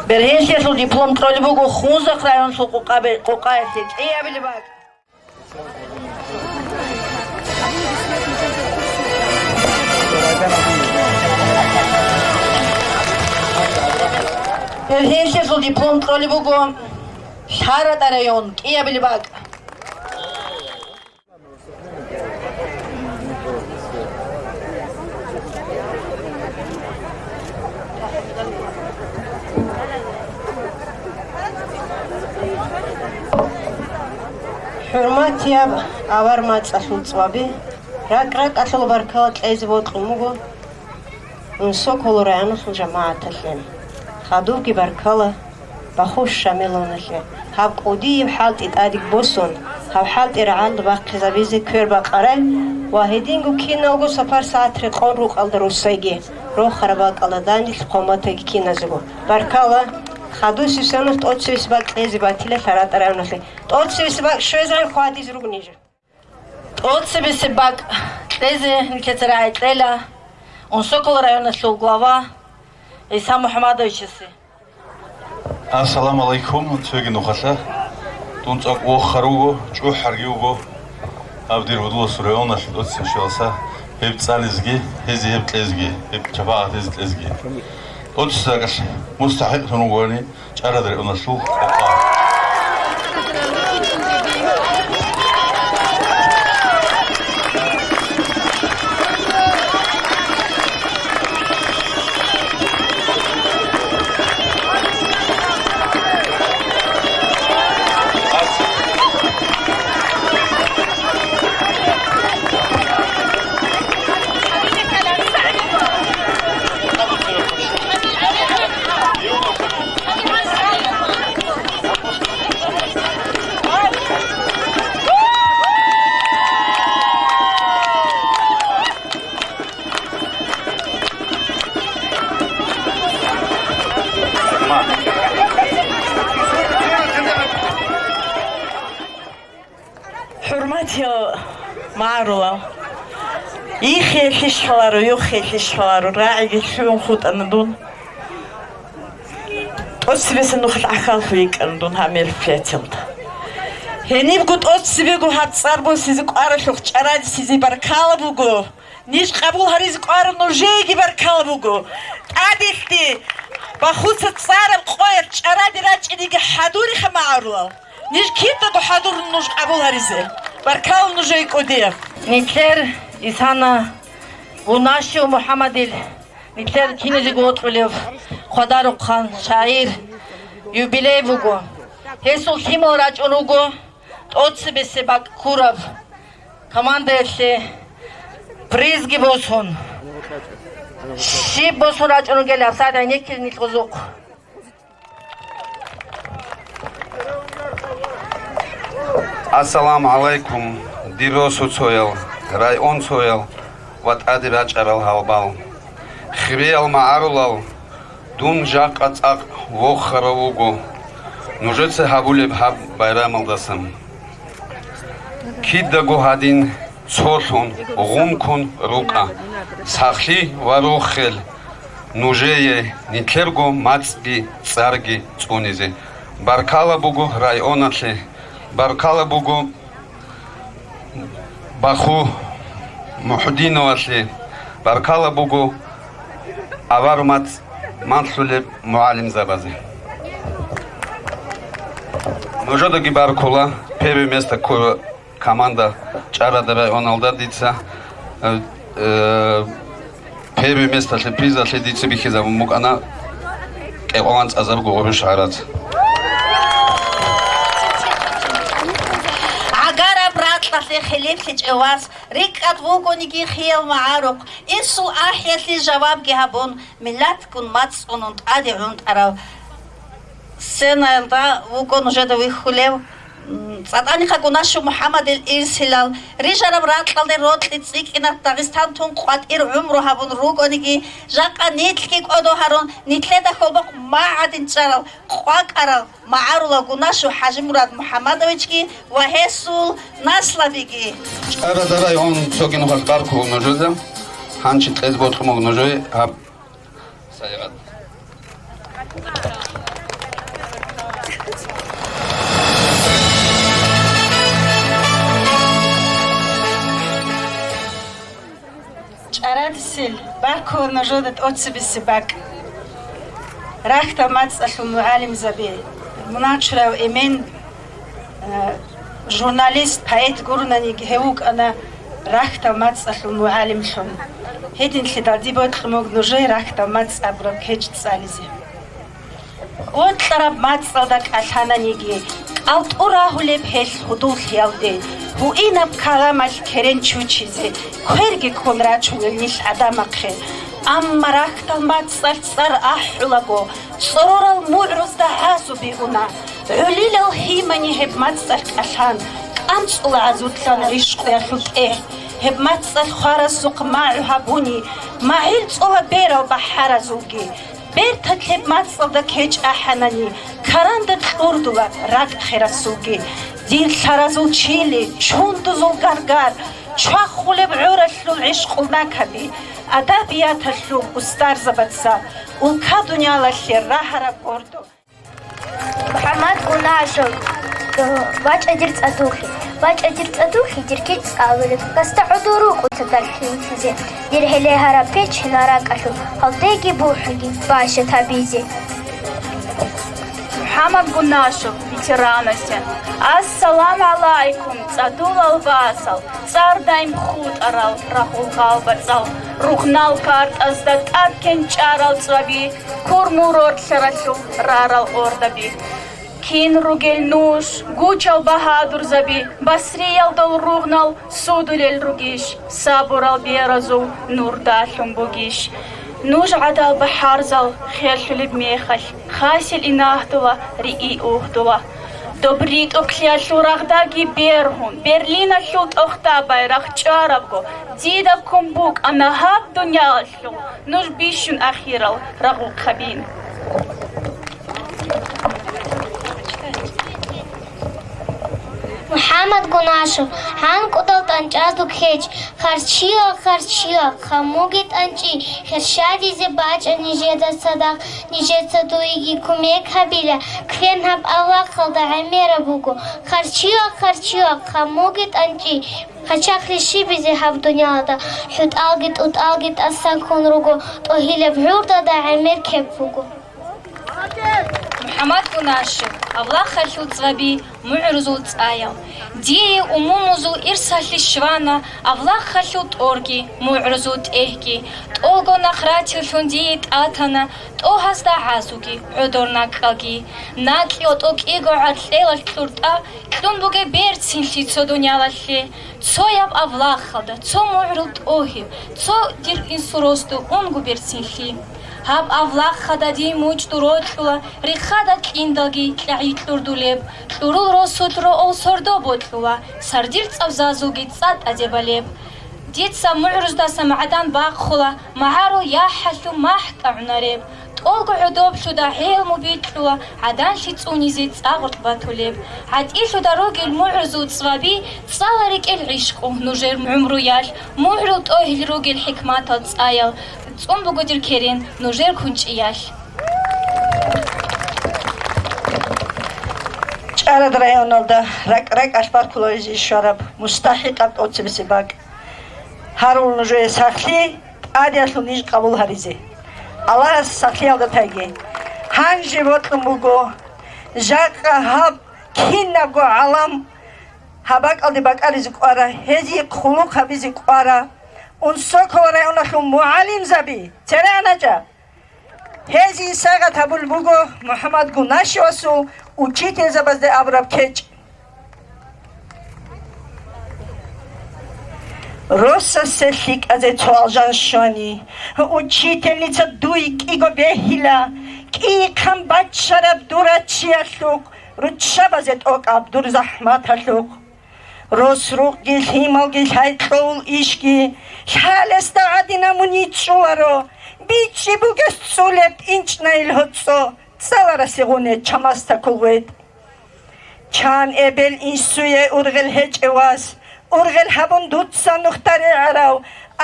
Бергьенлъиялъул диплом кьолеб буго Хунзахъ районалъул къокъабе-, къокъаялъе кӀиабилеб бакӀ. Бергьенлъиялъул диплом кьолеб буго ЛъаратӀа район, кӀиабилеб бакӀ. ХӀурматияб авар мацӀалъул цӀваби, ракӀ-ракӀалъул баркала кьезе бокьун буго Унсокол районалъул жамагӀаталъе. Хадубги баркала Бахуш Шамиловналъе, гьаб кӀудияб хӀалтӀи тӀадеги босун, гьаб хӀалтӀи рагӀалда бахъизабизе квербакъарай ва гьединго киналго сапар-сагӀат рекъон рукъалда руссайги, рохараб бакӀалда данделъ хъван батайги киназего. Баркала, хадусеб соналъ тӀоцебесеб бакӀ кьезе батила ЛъаратӀа районалъе. ТӀоцебесеб бакӀ щвезегӀан хьвадизе руго ниж. ТӀоцебесеб бакӀ кьезе нилъеца рагӀи кьела Унсокол районалъул глава ГӀиса МухӀамадовичасе. Ассаламу гӀалайкум, цоги нухалъа. Дун цӀакъ вохар вуго, чӀухӀарги вуго. Гьаб дир гьудуласул районалъ тӀоцебе щвелалса гьеб цӀализеги, гьезе гьеб кьезеги, гьеб шапагӀат гьезе кьезеги. ТӀоцебесеб бакӀалъ мустахӀикълъун вугони, ЧӀарад районалъул къокъа. ХӀурматиял магӀарулал, иххе лъищ хваларо, юххе лъищ хваларо, рагӀиги лъугӀун хутӀана дун. ТӀоцебесеб нухалъ гӀахьаллъун йикӀана дун гьаб мероприятиялда. Гьенибго тӀоцебего гьаб цӀар босизе кӀваралъухъ чӀарадисезе баркала буго. Ниж къабул гьаризе кӀвараб нужееги баркала буго. ТӀадехьде бахуца цӀараб къоялъ чӀараде рачӀинеги хӀадуриха, магӀарулал. Ниж кидаго хӀадурун нуж къабул гьаризе. Баркала нужее кӀудияб. Нилъер Исана Гунашев МухӀаммадил, нилъер киназего вокьулев хъвадарухъан шагӀир, юбилей буго. Гьесул лъимал рачӀун руго ТӀоцебесеб бакӀ ккураб командаялъе призги босун, щиб босун рачӀун ругел гьабсагӀат гӀенеккилин нилъгъузухъ. Ассаламу гӀалайкум, дир росуцоял, районцоял ва тӀаде рачӀарал гьалбал! Хириял магӀарулал, дун жакъа цӀакъ вохарав вуго нужеца гьабулеб гьаб байрамалдасан. Кидаго гьадин цолъун, гъумкун рукӀа сахлъи ва рохел нужее, нилъерго мацӀги цӀарги цӀунизе. Баркала буго районалъе, баркала буго Баху Мухьудиновалъе, баркала буго авар мацӀ малъулеб мугӀалимзабазе. Нужедаги баркула, первое место ккула команда ЧӀарада районалда дица, э, э, первое месталъе, призалъе дица бихьизабун букӀана кӀикъоялда цӀарго гъурущ гӀарац. ГӀагараб ракьалъе хилиплъичӀев вас рикӀкӀад вугониги хиял магӀарухъ, инсул ахӀиялъе жавабги гьабун, миллатгун мацӀ цӀунун тӀаде гӀунтӀарав. Сценаялда вуго нужеда вихьулев, м, ЦӀатӀанихъа Гунашев МухӀаммадил ирсилал рижараб ракьалде рокьи цӀикӀкӀинаб Дагъистан тун къватӀир гӀумру гьабун ругониги, жакъа нилъги кӀодо гьарун, нилъеда хьолбохъ магӀадин чӀарал къвакӀарал магӀарулав Гунашев ХӀажимурад МухӀаммадовичги ва гьесул наслабиги. ЧӀарада район цоги нухалъ баркула нужеда. Гьанже кьезе бокьун буго нужее гьаб сайгъат. ЧӀарадисел баркула нужеда тӀоцебесеб бакӀ. Рахьдал мацӀалъул мугӀалимзаби, мунагьал чурав эмен, э, журналист, поэт гурониги гьев вукӀана рахьдал мацӀалъул мугӀалимлъун. Гьединлъидал дие бокьун буго нужее рахьдал мацӀ абураб кечӀ цӀализе. Вокьараб мацӀалда кӀалъананиги, кӀалтӀу рагьулеб гьелъ гьудуллъиялде, гьуинаб каламалъ керен чучизе, кверги ккун рачунел нилъ гӀадамахъе. Амма рахьдал мацӀалъ цӀар ахӀулаго, цӀорорал мугӀрузда гӀазуби уна. ГӀолилал гьимани гьеб мацӀалъ кӀалъан, кӀанцӀула гӀазулъан ришкъуялъул тӀегь. Гьеб мацӀалъ хварасухъ магӀу гьабуни, магӀил цӀола берал бахӀаразулги. Берталъ гьеб мацӀалда кечӀ ахӀанани, каранда кьурдула ракӀ херасулги. Дир лъаразул чили, чундузул гаргар, чвахулеб гӀоралъул гӀишкъул накаби, адабияталъул устарзабаца улка-дуниялалъе рагьараб гурду. МухӀаммад Гунашев, э, вачӀа дир цӀадухъе, вачӀа дир цӀадухъе, дир кечӀ цӀалулеб, гьасда гӀодор рукӀун цадахъ хӀинтӀизе, дир гьеле гьараб кечӀ гьеларакӀалъул, гьалдеги бухӀеги бащад гьабизе. МухӀаммад Гунашев, ветеранасе. Ассаламу гӀалайкум, цӀадулал васал, цӀар дайм хутӀарал рагьул гъалбацӀал, ругънал картӀазда тӀад кенчӀарал цӀваби, кур мурорлъаралъул рарал ордаби. Кин ругел нуж, гучал багьадурзаби, басриялдал ругънал судулел ругищ, сабурал беразул нур далъун бугищ. Нуж гӀадал бахӀарзал херлъулеб мехалъ, хасил инагьдула, риги угьдула. Доб ритӀухълъиялъул рагъдаги бергьун, Берлиналъул тӀохда байрахъ чӀварабго, дида ккун букӀана гьаб дуниялалъул нуж бищун ахирал рагъухъабин. МухӀаммад Гунашев, гьанкӀудал тӀанчӀазул кечӀ, харчила, харчила, хамуги тӀанчӀи, херщадизе бачӀа нижеда цадахъ, нижеца дуеги кумек гьабила, квен гьаб авлахъалда гӀемераб буго, харчила, харчила, хамуги тӀанчӀи, хъачахъ рищибизе гьаб дуниялда, хӀутӀалги тӀутӀалги тӀасан ккун руго, тӀогьилаб гӀурдада гӀемер кеп буго. МухӀаммад Гунашев, авлахъалъул цӀваби, мугӀрузул цӀаял. Дие умумузул ирсалъи щвана авлахъалъул тӀорги, мугӀрузул тӀегьги. ТӀолго нахъратиллъун дие тӀатана тӀогьазда гӀазуги, гӀодор накӀкӀалги. Накьи отӀо кӀиго гӀаркьелалъ кьуртӀа, кьун бугеб берцинлъи цо дуниялалъе. Цояб авлахъалда, цо мугӀрул тӀогьиб, цо дир инсул росдул унго берцинлъи. Гьаб авлахъалда дие мучӀду рокьула, риххада кьиндалги кьагӀи кьурдулеб, кьурул росулъ роъол сордо бокьула, сардил цӀабзазулги цӀа тӀаде балеб. Дица мугӀруздаса магӀадан бахъула, магӀарул яхӀалъул махӀ тӀагӀунареб. ТӀолго гӀодоблъуда гӀелму бикьула, гӀаданлъи цӀунизе цӀа гъоркь батулеб. ГӀатӀилъуда ругел мугӀрузул цӀваби, цӀала рекӀел гӀишкъу нужер гӀумруялъ, мугӀрул тӀогьил ругел хӀикматал цӀаял, цӀун буго дир керен нужер кунчӀиялъ. ЧӀарад районалда ракӀ-ракӀалъ баркула гьезие щвараб мустахӀикъаб тӀоцебесеб бакӀ. Гьарул нужее сахлъи, тӀадеялъул ниж къабул гьаризе. Аллагьас сахлъиялда тайги. Гьанже бокьун буго, жакъа гьаб кинабго гӀалам гьаб бакӀалде бакӀаризе кӀвара, гьезие хъулухъ гьабизе кӀвара. Унсокова районалъул мугӀалимзаби, цере аначӀа! Гьезие сагъат гьабулеб буго МухӀаммад Гунашевасул учительзабазде абураб кечӀ. Росасе лъикӀазе цо алжан щвани, учительница дуй кӀиго бегьила, кӀийихъан баччараб дур раччиялъухъ, руччабазе тӀокӀаб дур захӀматалъухъ. Рос рукъги лъималги лъай кьовул ишги, лъалесда гӀадина мун йичӀчӀуларо, бичӀчӀи бугес цӀулеб тӀинчӀнайил гьоцӀо, цӀаларасе гъуне чамасдакул гъветӀ. Чан эбел инсуе ургъел гьечӀев вас, ургъел гьабун дуца нухда регӀарав,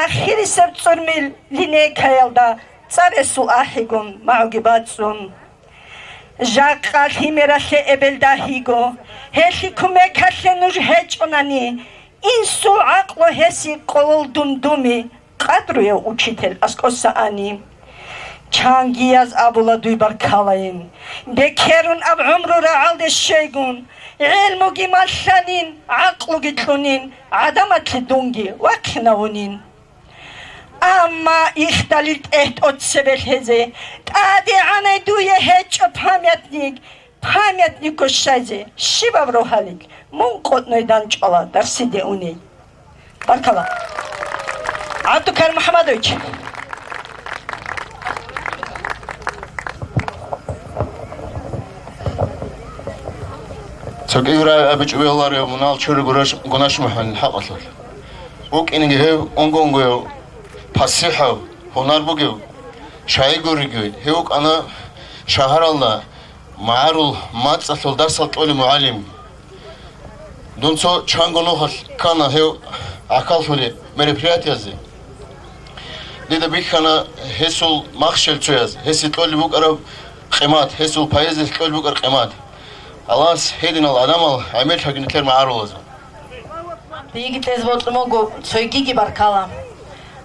ахирисеб цӀурмил линейкаялда цӀар эсул ахӀигун магӀуги бацӀцӀун. Жакъа лъимералъе эбел дагьиго, гьелъи кумекалъе нуж гьечӀонани, инсул гӀакълу гьесие къолол дундуми, къадруяв учитель аскӀоса ани. Чангияз абула дуй баркалайин, бекерун аб гӀумру рагӀалде щвейгун, гӀелмуги малъанин, гӀакълуги кьунин, гӀадаматлъи дунги вахъинавунин. Амма ихдалил тӀегь тӀоцебе лъезе, тӀадегӀанай дуе гьечӀо памятник, памятникго щайзе, щибаб рогьалил, мун къотӀной данчӀвала дарсиде уней. Баркала. ГӀабдукар МухӀамадович. Цо кӀигӀрай абичӀо бегьуларо мунагьал чури Гунаш-, Гунаш МухӀамадил хӀакъалъулъ. ВукӀинги гьев унго-унгояв, пасихӀав, гьунар бугев, шагьи гуриги, гьев вукӀана шагьаралда магӀарул мацӀалъул дарсал кьолев мугӀалим. Дун цо чанго нухалъ ккана гьев гӀахьаллъулеб мероприятиязде. Дида бихьана гьесул махщел цояз, гьесие кьолеб букӀараб къимат, гьесул поэзиялъ кьолеб букӀараб къимат. Аллагьас гьединал гӀадамал гӀемерлъаги нилъер магӀарулазул. Диги тез бокьун буго, цойгиги баркала.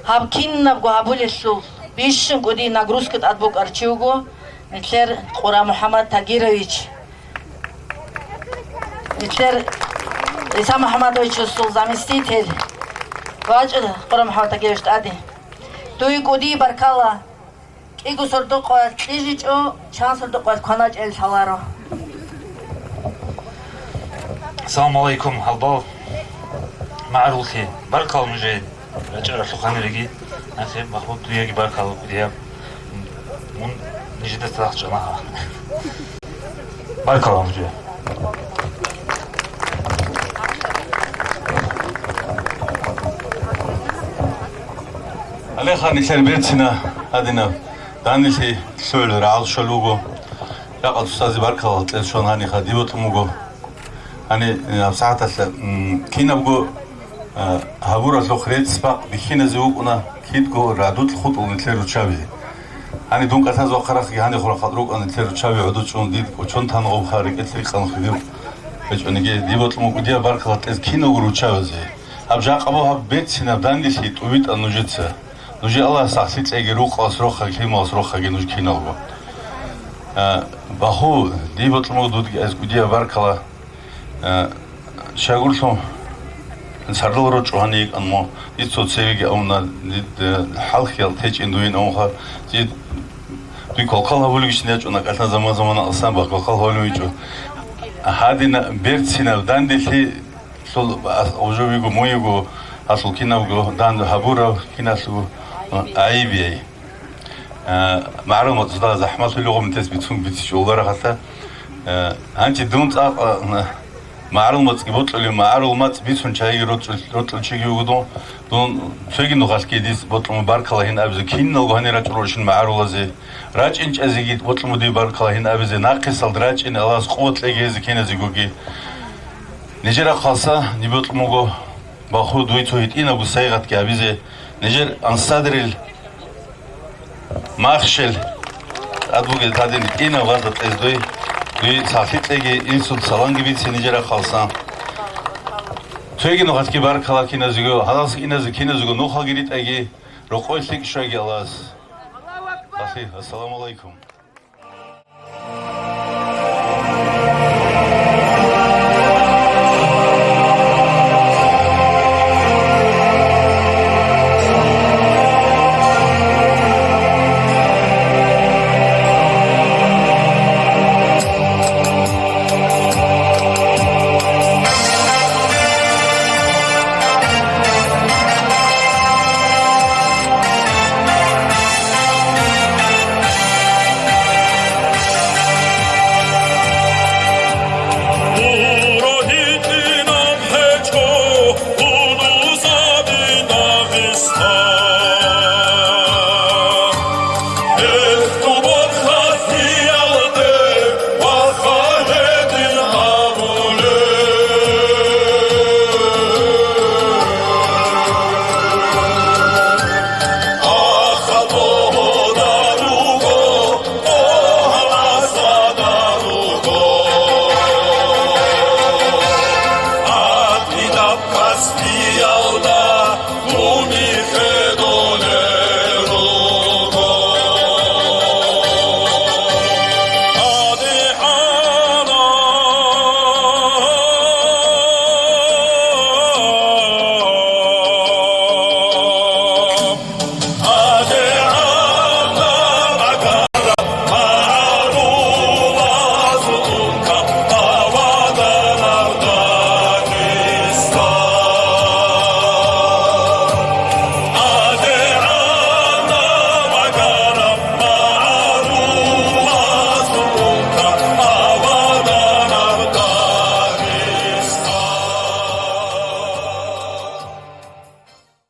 Гьаб кинабго гьабулелъул бищун кӀудияб нагрузка тӀад букӀар чи вуго, нилъер Къура МухӀаммад Тагирович. Нилъер ГӀиса МухӀаммадовичасул заместитель. ВачӀа, Къура МухӀаммад Тагирович, тӀаде. Дуе кӀудияб баркала. КӀиго сордо-къоялъ кьижичӀо, чан сордо-къоялъ кваначӀел лъаларо. Салам гӀалайкум, гьалбал магӀаруллъи. Баркал нужее, рачӀаралъухъанириги. Нахъе Махмуд, дуеги баркал, дияб. Мун нижеда цадахъ чӀвана. Баркал нужее. Гьале ха нилъер берцина гьадинаб данделъи лъугӀулел рагӀал щвел вуго. Жакъа устазе баркалла кьел щван гьаниха диб бокьун буго. Гьани, э, гьаб сагӀаталъа, м, кинабго, э, гьабуралъухъ рецц-бакъ бихьиназе вукӀуна, кидго радулъ хутӀул нилъер руччабизе. Гьани дун кӀалъаз вахъарахъги гьанихъ рахъал рукӀана нилъер руччаби гӀодов чӀун дид кӀочон тангъавха рекӀелъ рикъанхъи дир гьечӀониги, диб бокьун буго дияб баркалла кьез киналго руччабазе. Гьаб жакъа буго гьаб берцинаб данделъи тӀубитӀа нужеца. Нужее Аллагьас сахлъи кьеги, рукъалас рохаги, лъималас рохаги нуж киналго. А, Баху, дие бокьун буго дуде гӀезегӀан баркала. А, щайгурлъун, сардал рорчӀун гьанив йикӀан мун, дица цевеги абуна, дид, э, хӀалхьиял течӀин дуйин абунха, дид, дуй квалквал гьабулебищин ячӀун, кӀалъан заман-заманалдасан бах квалквал гьабулеб гьечӀо. Гьадинаб берцинаб данделъи лъул, а, уже виго, муйго, гьалъул кинабго данде гьабураб, киналъул, а, гӀайиб яй. Э, магӀарул мацӀалда захӀмалъулев гъумтес бицун бицичӀо уларагъалда. Э, гьанчи дун цӀакъ, э, магӀарул мацӀги бокьулев, магӀарул мацӀ бицун чагӀиги рокьул-, рокьул чиги вуго дун. Дун цоги нухалъги дис бокьун баркала гьин абизе, киналго гьанир рачӀун рурщин магӀарулазе. РачӀинчӀезеги бокьун буго дие баркала гьин абизе, нахъисалда рачӀине Аллагьас къуват кьеги гьезие киназегоги. Нижер рахъалса ниб бокьун буго, Баху, дуе цо гьитӀинабго сайигъатги гьабизе. Нижер ансадрил Махщел, тӀад бугел тадин кӀина вазда тӀездой, дуе сахлъи кьеги, инсул саламги бице нижер рахъалсан. Цоги нухалъги баркала киназего, гьалас иназе киназего нухалги ритӀаги, рокъой лъикӀ щвайги Аллагьас. Сахлъи, ассаламу алайкум.